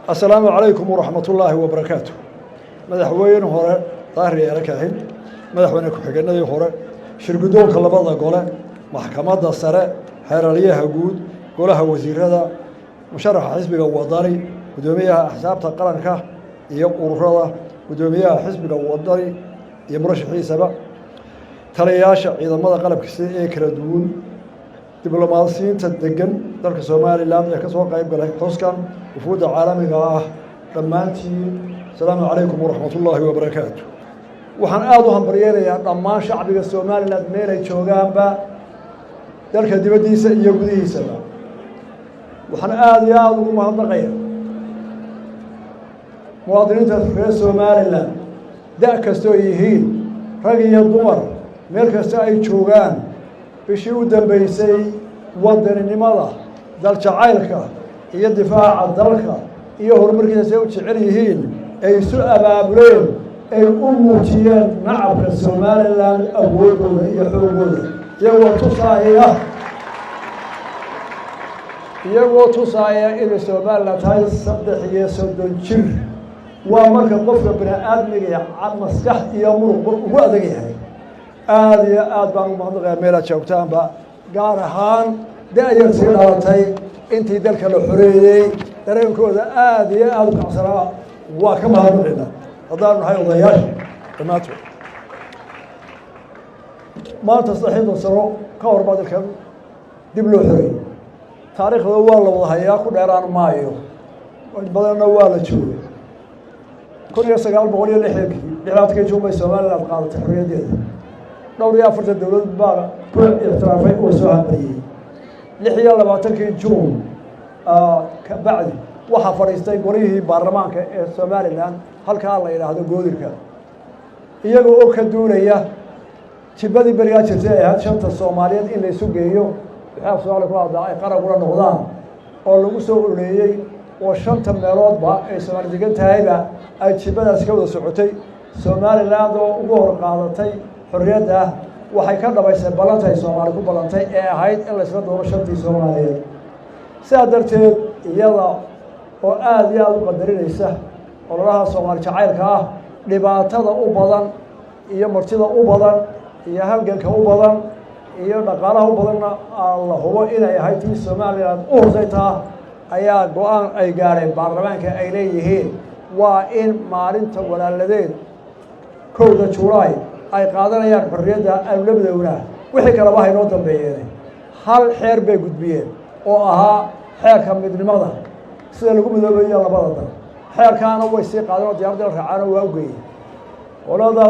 Assalaamu calaykum waraxmatullaahi wabarakaatu. Madaxweyne hore Daahir Yaale Kaahin, madaxweyne ku-xigeenadii hore, shirguddoonka labada gole, maxkamadda sare, xeeralyaha guud, golaha wasiirada, musharaxa xisbiga Wadani, guddoomiyaha axsaabta qaranka iyo ururada, guddoomiyaha xisbiga Wadani iyo murashaxiisaba, taliyayaasha ciidamada qalabka sida ee kala duwan, diblomaasiyiinta degan dalka Somaliland ee ka soo qayb galay xuskan, wufuudda caalamiga ah, dhammaantiin asalaamu calaykum waraxmatullaahi wabarakaatu. Waxaan aada u hambaryeynayaa dhammaan shacbiga Somaliland meelay joogaanba, dalka dibaddiisa iyo gudihiisaba. Waxaan aada iyo aada ugu mahadnaqaya muwaadiniinta reer Somaliland, da' kastoo yihiin, rag iyo dumar, meel kasta ay joogaan. Bishii u dambeysay wadaninimada, daljacaylka iyo difaaca dalka iyo horumarkiisa say u jecel yihiin ay isu abaabuleen, ay u muujiyeen nacabka Somaliland awoodooda iyo xoogooda, iyagoo tusaaya inay Somaliland tahay 33 jir. Waa marka qofka bini aadmiga maskax iyo muruqba ugu adag yahay. Aada iyo aad baan u mahadnaqayaa meelaad joogtaanba, gaar ahaan da-yartii dhalatay intii dalka la xoreeyey. Dareenkooda aada iyo aada u kacsanaa, waa ka mahadnaqayna haddaanu nahay odayaasha dhammaantood. Maanta 33 sano ka hor baa dalkan dib loo xoreeyey. Taariikhda waa la wada hayaa, ku dheeraan maayo, badanna waa la joogay. 1960-kii, 60kii Juun bay Somaliland qaadatay xorriyaddeeda. Dhowr iyo afartan dowlad baa ku ictiraafay oo soo hambariyey. 26-kii Juun ka bacdi waxaa fadhiistay golihii baarlamaanka ee Somaliland, halkaa la yidhaahdo Goodirka, iyaga oo ka duulaya jibadii berigaa jirtay ay ahayd shanta Soomaaliyeed in laysu geeyo, wixii af Soomaaliya ku hadlaa ay qarangula noqdaan, oo lagu soo ololeeyey, oo shanta meeloodba ay Soomaali degan tahayba ay jibadaasi ka wada socotay. Somaliland oo ugu hor qaadatay xorriyadda waxay ka dhabaysay ballantay Soomaali ku ballantay ee ahayd in laysla doono shantii Soomaaliyeed. Sidaa darteed, iyada oo aada iyo aada u qadarinaysa ololaha Soomaali jacaylka ah, dhibaatada u badan iyo martida u badan iyo halganka u badan iyo dhaqaalaha u badanna aan la hubo inay ahayd tii Somaliland u horsaytaa, ayaa go-aan ay gaadheen baarlamaanka ay leeyihiin waa in maalinta walaaladeed 1-da Julaay ay qaadanayaan xorriyadda aanu la midownaa, wixii kaleba haynoo dambeeyeen. Hal xeer bay gudbiyeen oo ahaa xeerka midnimada, sida lagu midoobayo labada dal. Xeerkaana way sii qaadeen oo diyaaradda la raacaano waa u geeyey qolada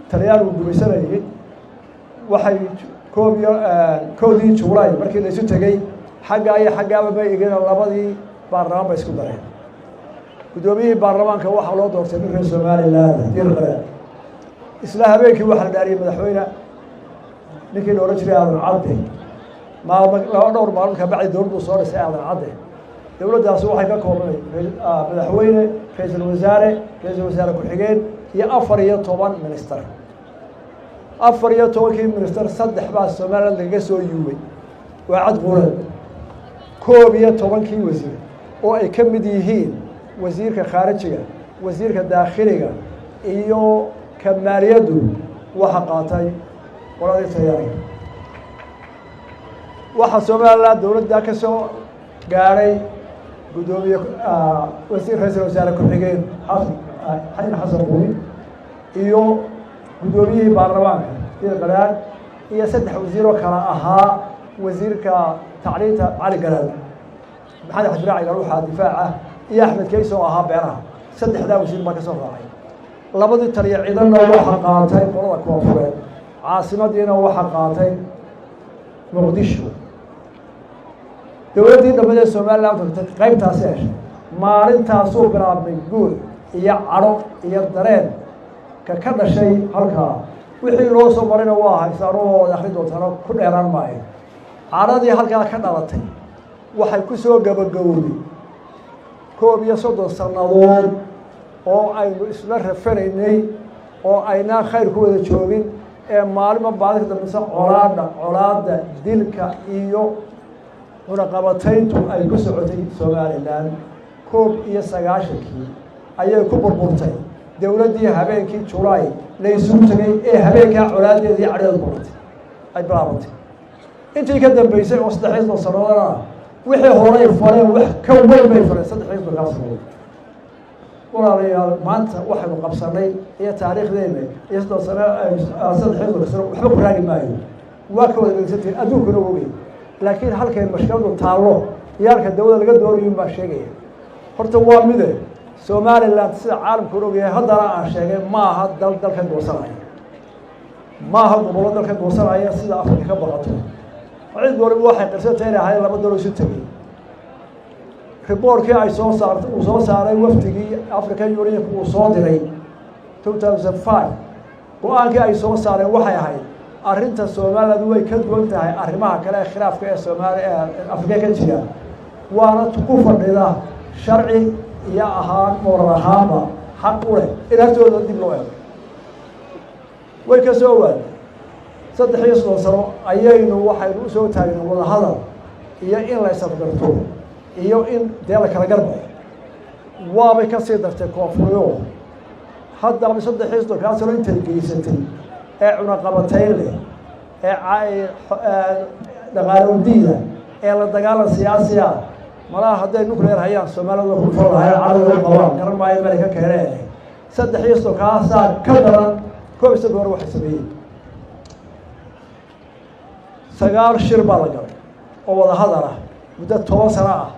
Talyaanigu gumaysanayay. Waxay 1-dii Juulaay markii laysu tegey, xaggaa iyo xaggaaba may egeen, labadii baarlamaan bay isku dareen. Guddoomiyihii baarlamaanka waxaa loo doortay nin reer Somaliland, Diir Qaraad. Isla habeenkii waxaa la dhaariyey madaxweyne, ninkii la odhan jiray Aadan Cadde. Maalmo laba, dhowr maalmo ka bacdi dowladdu soo dhisay Aadan Cadde. Dowladdaasi waxay ka koobnay madaxweyne, ra-iisul wasaare, ra-iisul wasaare ku-xigeen iyo 14 minister. 14-kii minister, saddex baa Somaliland lagaga soo yuubay, waa cad quureed. 11-kii wasiir oo ay ka mid yihiin wasiirka khaarijiga, wasiirka daakhiliga iyo ka maaliyaddu, waxa qaatay qoladii Talyaaniga. Waxaa Somaliland dowladda ka soo gaadhay guddoomiye, wasiir, ra-iisul wasaare ku-xigeen Xasan Xasan Qumi iyo guddoomiyihii baarlamaanka Diir Qaraar iyo saddex wasiir oo kale ahaa wasiirka tacliinta Cali Garaad, Maxamed Xaji Raaci Galuuxa difaaca iyo Axmed Keyso oo ahaa beeraha. Saddexdaa wasiir baa ka soo raacay. Labadii taliya ciidanna waxa qaatay qolada koonfureed, caasimadiina waxa qaatay Muqdisho. Dowladdii dhammayd ee Somaliland tagtay qaybtaasi heshay. Maalintaasuu bilaabmay guur iyo cadho iyo dareen ka dhashay halkaa. Wixii loo soo marayna waa haysaan oo wad akri doontaano, ku dheeraan maayo. Cadhadii halkaa ka dhalatay waxay ku soo gabagabowday 31 sannadood oo aynu isla rafanaynay oo aynaan khayr ku wada joogin, ee maalima maalin ka dambeysa colaadda, dilka iyo cunaqabatayntu ay ku socotay Somaliland. 91-kii ayay ku burburtay dowladdii habeenkii Julaay la isugu tegay ee habeenkaa colaadeeda iyo cadheedu baratay ay bilaabantay. Intii ka dambeysay oo 33 sanadoodana wixii horay fareen wax ka weyn bay fareen 33-kaa sanadood. Walaalayaal, maanta waxaynu qabsanay iyo taariikhdeena iyo 30 sano, 33 sano waxba ku raagi maayo. Waa ka wada dhegeysantihin, adduunkuna ogey. Laakiin halkay mashkiladu taallo iyo halka dawladda laga doonayo baa sheegaya. Horta waa mide, Somaliland sida caalamkuna ogyahay, haddana aan sheegay, maaha dal dalka goosanaya, maaha gobollo dalka goosanaya sida Afrika ka baqato. Cid waliba waxay qirsantay inay ahayd laba dalo isu tegey. Reportkii ay soo saartay, uu soo saaray wafdigii African Unionka uu soo diray 2005, go-aankii ay soo saareen waxay ahayd arrinta Somaliland way ka duwan tahay arrimaha kale ee khilaafka ee Soomaali ee Afrika ka jira, waana ku fadhida sharci iyo ahaan moral ahaanba xaq u leh in hartooda dib loo eego. Way ka soo waad 33 sano ayaynu waxaynu usoo taagnay wadahadal iyo in la isafgarto iyo in dee la kala garbayo. Waabay ka sii dartay koonfuriyo. Haddaba 33-kaa sano intay geysatay ee cunaqabatayn leh, ee dhaqaale udiida, ee la dagaalan siyaasiya, malaha hadday nuclear hayaan Soomaalida ku fal lahayn, cadowga qabaan garan maayo meelay ka keeneen. 33-kaasaa ka daran 31 hore waxay sameeyeen. Sagaal shir baa la galay oo wada hadal ah muddo 10 sano ah.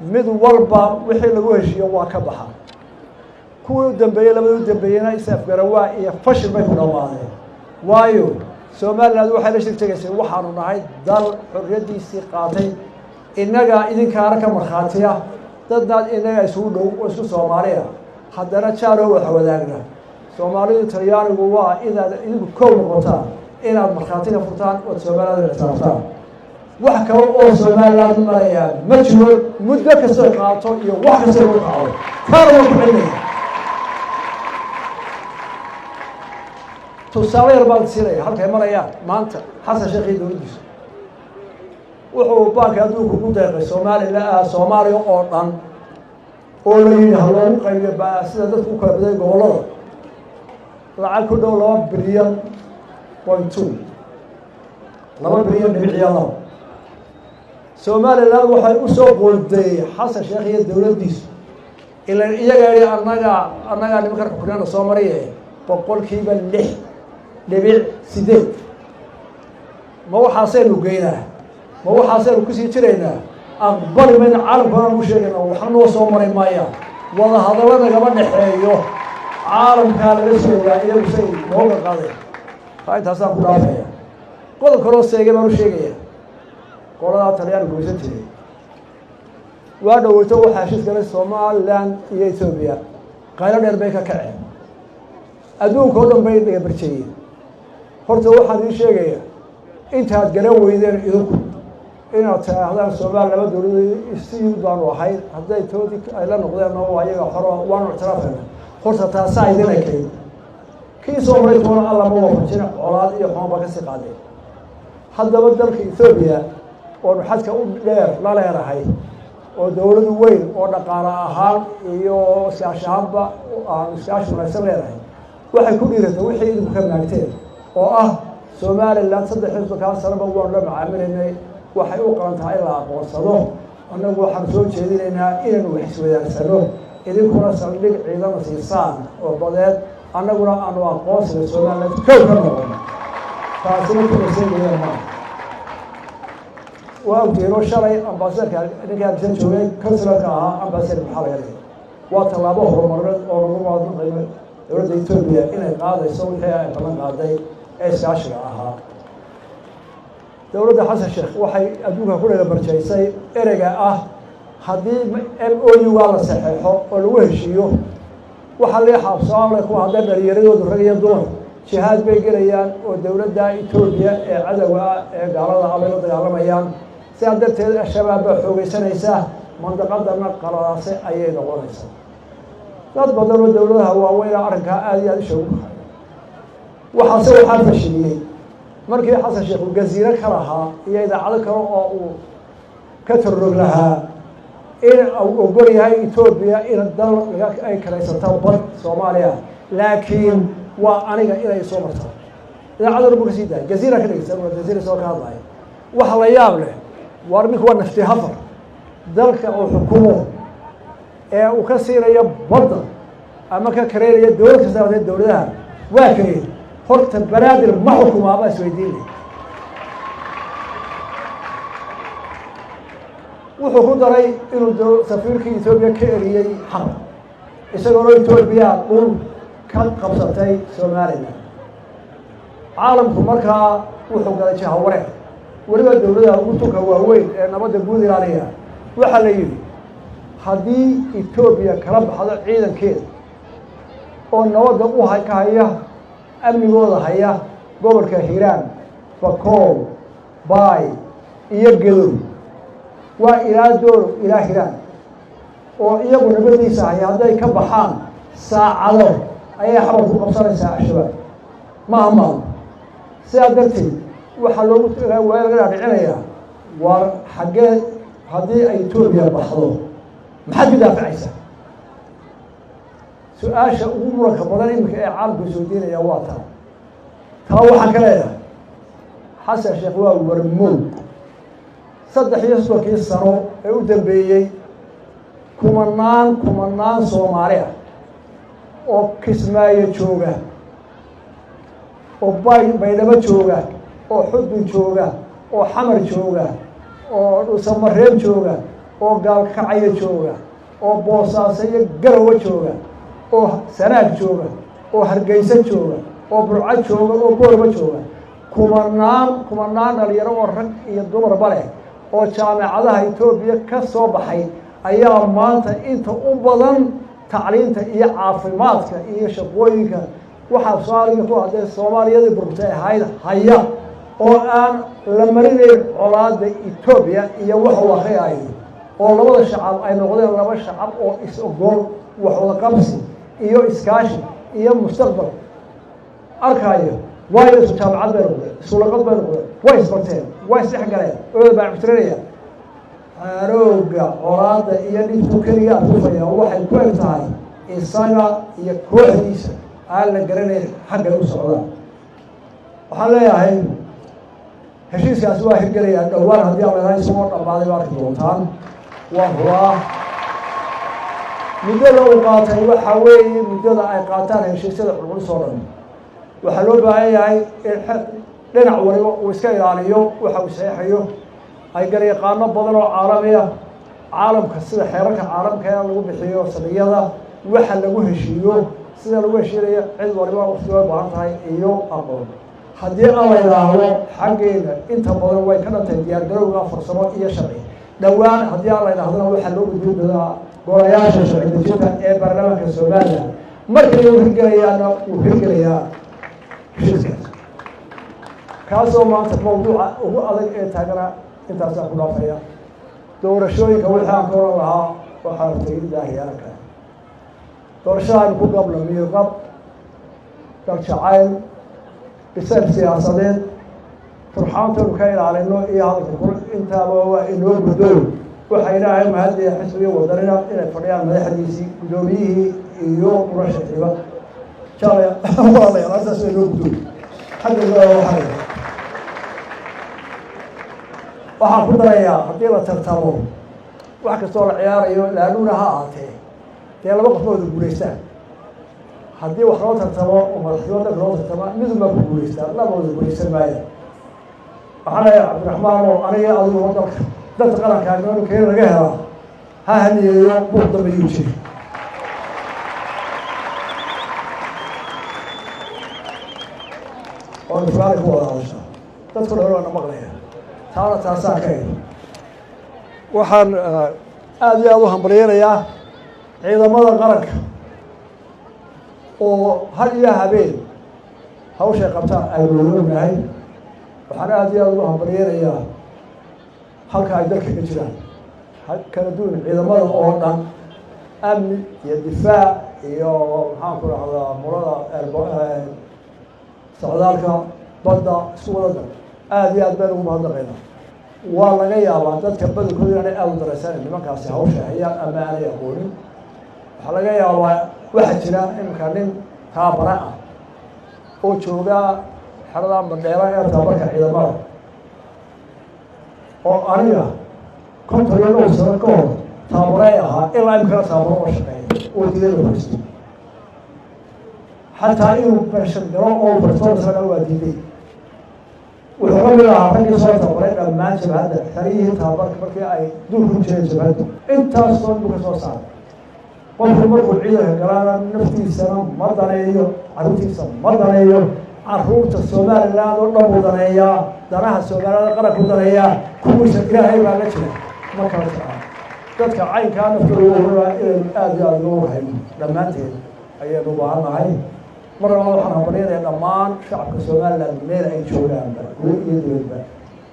Mid walba wixii lagu heshiiyo waa ka baxa. Kuwii u dambeeyey, labadii u dambeeyeyna, is-afgarawaa iyo fashil bay ku dhammaadeen. Waayo, Somaliland waxay la shir tegaysay waxaanu nahay dal xorriyaddiisii qaatay, innaga idinkaana ka markhaatiya, dadnaad innaga isugu dhow oo isku Soomaaliya, haddana jaaroo waxa wadaagna Soomaalidu Talyaanigu. Waa inaad idinku kow noqotaan, inaad markhaati ka furtaan ood Somaliland ictiraaftaan. Wax kale oo Somaliland marayaa ma jiro, muddo kastoo qaato iyo wax kastoo lagu qaado, taana waan ku celinaya. Tusaale yar baan siinaya halkay marayaan maanta Xasan Sheekh iyo dowladdiisu. Wuxuu baanka adduunka ku deeqay Soomaalila, Soomaaliya oo dhan oo la yidhi ha loogu qaybiyo ba sida dadku u kala baday gobollada, lacag ku dhow 2.2 bilyan, 2.2 bilyan. Somaliland waxay usoo qoondeeyey Xasan Sheekh iyo dowladdiisu, ilan iyaga yihi annagaa nimanka xukunana soo mariye, 6.8%. Ma waxaasaynu geynaa? Ma waxaasaynu kusii jiraynaa? Aqbali mayna. Caalamka horan u sheegayna waxna noo soo maray maaya, wada hadallo nagama dhexeeyo. Caalamkaa laga soogaa iyagu say nooga qaadeen. Taa intaasaan ku dhaafaya. Qodob kaloo seegay baan u sheegaya qoladaa Talyaani goysan jiray. Waa dhoweyto waxaa heshiis galay Somaliland iyo Etoobiya. Qaylo dheer bay ka kaceen, adduunka oo dhan bay dhagabarjeeyeen. Horta waxaan idiin sheegaya, intaad garan weydeen idinku inaad tidhaahdaan Soomaaliya laba dowladood si baanu ahayn, hadday toodii ay la noqdeenna waa iyaga xoro, waanu ictiraafayna. Horta taasaa idin ekay. Kii soo maray toona Alla ma waafajin, colaad iyo xumaan baa kasii qaadeen. Haddaba dalka Etoobiya oonu xadka u dheer la leenahay, oo dowladu weyn oo dhaqaale ahaan iyo siyaashi ahaanba aanu iskaashi wanaagsan leenahay, waxay ku dhiiratay wixii idinku ka maagteen oo ah Somaliland 33-kaa sanaba waanu la macaamilaynay, waxay u qalan tahay in la aqoonsado. Annagu waxaanu soo jeedinaynaa inaynu wax iswadaagsano, idinkuna saldhig ciidana siisaan oo badeed, annaguna aanu aqoonsiga Somaliland kow ka noqono. Taasina kunaseegaya maaha. Waa ogtihiin oo shalay ambassadorka ninka Hargeysa joogay, consularka ahaa, ambassador maxaa laga dhigay? Waa tallaabo horumarneed oo lagu maadnaqayo dowladda Etoobiya inay qaadayso wixii ay ballan qaaday ee iskaashiga ahaa. Dowladda Xasan Sheekh waxay adduunka ku dhagabarjaysay ereyga ah haddii MOU ga la saxeexo oo lagu heshiiyo, waxaa lee xaabsoomaaliya kuwa hadday dhalinyaradoodu rag iyo dumar jihaad bay gelayaan oo dowladda Etoobiya ee cadowga ah ee gaalada ah bay la dagaalamayaan. Sidaa darteed Al-Shabaab baa xoogeysanaysa, mandaqadana qalalaase ayay noqonaysaa. Dad badan oo dowladaha waaweyna arrinkaa aada iyo aada isha ugu kahay. Waxaase waxaa fashiliyey markii Xasan Sheekh uu gaziiro ka lahaa iyo idaacado kale oo uu ka torrog lahaa In uu ogol yahay Etoobiya in dal ay karaysato bad Soomaaliya, laakiin waa aniga inay soo marto. Idaacaduna buu ka sii daayay, Jaziira ka dhegeysa, Jaziira soo ka hadlaya. Waxa la yaab leh, waar ninku waa nafti hafar. Dalka uu xukumo ee uu ka siinayo badda ama ka kareynayo dowlad kasta hatee dowladaha waa kareen. Horta Banaadir ma xukumaa baa isweydiin leh. Wuxuu ku daray inuu safiirkii Etoobiya ka eriyey Xamar, isagoona Etoobiya dhul ka qabsatay Somalilan. Caalamku markaa wuxuu galay jahawareer, weliba dowladaha ugu tunka waaweyn ee nabadda guud ilaaliya. Waxaa la yidhi, haddii Etoobiya kala baxdo ciidankeeda oo nabadda u ka haya, amnigooda haya gobolka Hiiraan, Bakool, Baay iyo Gedo, waa ilaa Doolo ilaa Hiiraan, oo iyagu nabadiisa haya, hadday ka baxaan saacado ayay Xamar ku qabsanaysaa Al-Shabaab, maaha maalmo. Sidaa darteed waxaa loogu waa laga dhaadhicinayaa, waar xaggee haddii ay Etoobiya baxdo maxaad ku daafacaysaa? Su-aasha ugu muranka badan iminka ee caalamku isweydiinaya waa taa. Taa waxaan ka leeyahay, Xasan Sheekh waa warmow. 33-kii sano ee u dambeeyey, kumanaan kumanaan Soomaali ah oo Kismaayo jooga, oo Bay Baydhabo jooga, oo Xudun jooga, oo Xamar jooga, oo Dhuusamareeb jooga, oo Gaalkacyo jooga, oo Boosaaso iyo Garowe jooga, oo Sanaag jooga, oo Hargeysa jooga, oo Burco jooga, oo Boorba jooga, kumanaan kumanaan dhalinyaro oo rag iyo dumarba leh oo jaamacadaha Etoobiya ka soo baxay ayaa maanta inta u badan tacliinta iyo caafimaadka iyo shaqooyinka waxaa Soomaaliga ku hadee Soomaaliyadii burburtay ahayd haya, oo aan la marinayn colaada Etoobiya iyo waxa uu akriyaayo, oo labada shacab ay noqdeen laba shacab oo is-ogol, wax wada qabsi iyo iskaashi iyo mustaqbal arkaayo. Waayo, isku jaamacad bay noqdeen, iskulaqad bay noqdeen, way isbarteen, way isdhex galeen, ooda baacmutirinaya. Xaarooga colaada iyo dhibku keliga afufaya waxay ku eg tahay isaga iyo kooxdiisa aan la garanayn xaggay u socdaan. Waxaan leeyahay, heshiiskaasi waa hirgelayaa dhowaan haddii aan leedahay, isagoo dhammaaday ba arki doontaan. Waa hubaa. Muddada uu qaatay waxaa weeye muddada ay qaataan heshiisyada culculus oo dhan. Waxaa loo baahan yahay in dhinac waliba uu iska ilaaliyo waxa uu saxeexayo. Ay garyaqaano badan oo caalamiya, caalamka sida xeerarka caalamka ee lagu bixiyo sadiyada, waxa lagu heshiiyo, sida lagu heshiinayo, cid waliba waqti way baahan tahay iyo aqoon. Haddii aan la idhaahdo xaggeeda inta badan way ka dhantahay diyaargarowga farsamo iyo sharci. Dhowaan haddii aan la idhahdona waxaa loo gudbin doonaa golayaasha sharci dejinta ee baarlamaanka Somalilan. Markii uu hirgelayaana, wuu hirgelayaa heshiiskaas, kaasoo maanta mawduuca ugu adag ee taagana. Intaasaan ku dhaafaya. Doorashooyinka wixii aan ka oran lahaa waxaa hortay daahiyaalka. Doorashada aynu ku gabno miirqab, daljacayl, bisayl siyaasadeed, turxaantaynu ka ilaalino iyo hadalka kul, intaaba waa inoo guddoon. Waxaa Ilaahay mahadiya xisbigii Wadanina inay fadhiyaan madaxdiisii, guddoomiyihii iyo murashaxiiba. Jaalaya walaalayaal, arrintaas waa inoo guddoon. Xagga waxaan ku darayaa, haddii la tartamo, wax kastoo la ciyaarayo laaluuna ha ahaatee, dee laba qof ma wada guulaystaan. Haddii wax loo tartamo oo madaxnimo dalka loo tartama, midun baa ku guulaystaa, lama wada guulaysan maaya. Waxaan leeyahay, Cabdiraxmaan oo aniga adigu dalka dadka qarankaagnoonu keeni laga helaa ha haniyeeyo, buuq dambe yuu jiri. Oo nufraali ku wada hadashaa, dadku dhan waana maqlaya. Taana taasaan ka egi. Waxaan aada iyo aada u hambalyeynayaa ciidamada qaranka oo had iyo habeen hawshay qabtaan aynu ognahay. Waxaan aada iyo aada ugu hambalyeynayaa halka ay dalka ka jiraan kala duwan, ciidamada oo dhan, amni iyo difaac iyo maxaan ku rahdaa mulada socdaalka badda, isku wada dar. Aada iyo aad baynu ugu mahadnaqaynaa. Waa laga yaabaa dadka badankooda inaanay aada u daraysanan nimankaasi hawsha hayaan ama aanay aqoonin. Waxaa laga yaabaa, waxaa jira iminka nin taabara ah oo jooga xerada Madheera ee tababarka ciidamada, oo aniga 52 sano ka hor taabaray ahaa, ilaa imikana taabaro oo shaqeeya oo digada hoystay. Xataa inuu pension galo oo bartoosana waa diiday. Wuxuu ka mid ahaa raggii soo tababaray dhammaan jabhadda, xeriyihii tababarka markii ay duur ku jireen jabhaddu, intaasoo buu ka soo saaray. Qofku markuu ciidanka galaana naftiisana ma daneeyo, carruurtiisa ma daneeyo, caruurta Somaliland oo dhan buu daneeyaa, danaha Soomaalida qaranku daneeyaa, kuwiisa Ilaahay baa la jira, ma kala jecaa. Dadka caynkaa naftooda uhuraa inaynu aada iyo aada uga warhayno dhammaanteed ayaynu u baahan nahay. Mar labaad waxaan hambalyanaya dhammaan shacabka Somaliland meel ay joogaanba, guda iyo dibadba.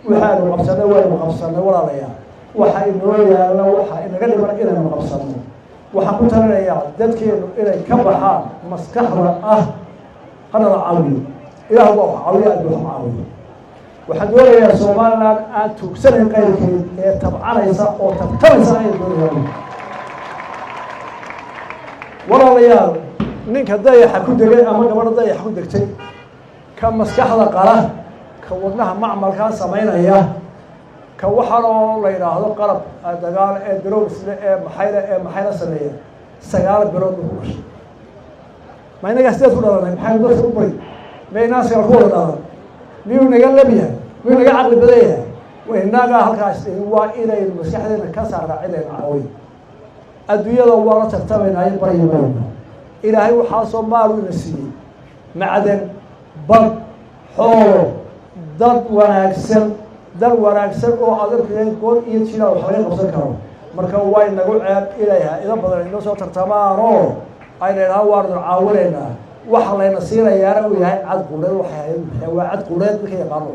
Waxaanu qabsanay waynu qabsanay, walaalayaa. Waxa inoo yaalla, waxa inaga dhiman inaynu qabsanno. Waxaan ku talinayaa dadkeenu inay ka baxaan maskaxda ah hanala caawiyo. Ilaah baa wax caawiya, aad wax caawiyo. Waxaan doonayaa Somaliland aan tuugsanayn qayrkeed ee tabcanaysa oo tartamaysa ayay doonayaan. Walaalayaal, ninka dayaxa ku degay ama gabadha dayaxa ku degtay, ka maskaxda qala, ka wadnaha macmalkaa samaynaya, ka waxaanoo la yidhaahdo qalab dagaal ee drones-le ee maxayla sameeya, 9 bilood buu ku dhashay. Ma innagaa sideed ku dhalanay? Maxaynu dadka u bari? Ma inaa 9 ku wada dhalan? Miyuu naga lab yahay? Miyuu naga caqli badan yahay? Innagaa halkaas waa inaynu maskaxdeena ka saarnaa cidayna caawiy. Adduunyada waa la tartamaynaayo, baryi mayno. Ilaahay waxaasoo maalu ina siiyey, macdan, bad, xoolo, dad wanaagsan, dal wanaagsan oo adarkeen goor iyo jilaal wax laga qabsan karo. Marka way nagu ceeb inay hay-ado badan inoo soo tartamaanoo ayna idhaha waanu caawinaynaa, waxa layna siinayaana uu yahay cad qureed. Waxay waa cad qureed marka yaqaano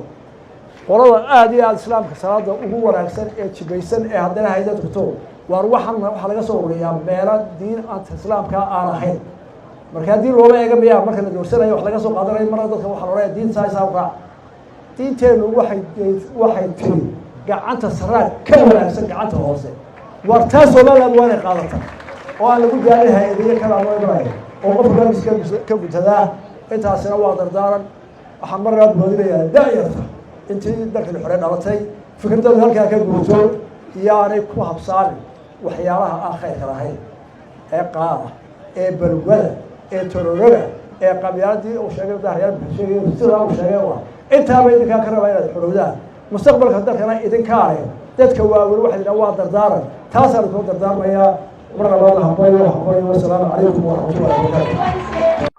qolada aada iyo aada islaamka salaada ugu wanaagsan ee jibaysan ee haddana hayda tugto. Waar waxaan waxaa laga soo ururiyaa meelo diin aan islaamka aan ahayn. Marka haddii looma eega miyaa marka la doorsanayo wax laga soo qaadanayo? Marna dadka waxaa la odhanaya diinta isaa raac. Diinteennu waxay tiri gacanta saraad ka wanaagsan gacanta hoose. Waar taa Somaliland waa inay qaadata oo aan lagu daalin hay-adiyo kalaa loo imanaya oo qofka waagis ka gutadaa. Intaasina waa dardaaran. Waxaan marnaad boodinayaa da-yarta intii dalkani xore dhalatay, fikradoodu halkaa ka guurto, yaanay ku habsaanin waxyaalaha aan khayrka lahayn ee qaada, ee balwada, ee tororada, ee qabyaaladii uu sheegay dahyaal sheegay, sidaa uu sheegay. Waa intaaba idinkaa ka rabaa inaad xorowdaan mustaqbalka dalkana idinkaa leh. Dadka waaweyn waxay yidhaha waa dardaaran, taasaan idinkula dardaarmayaa. Mar labaad hambalyo, hambalyo. Wasalaamu calaykum waraxmatullahi wabarakaatu.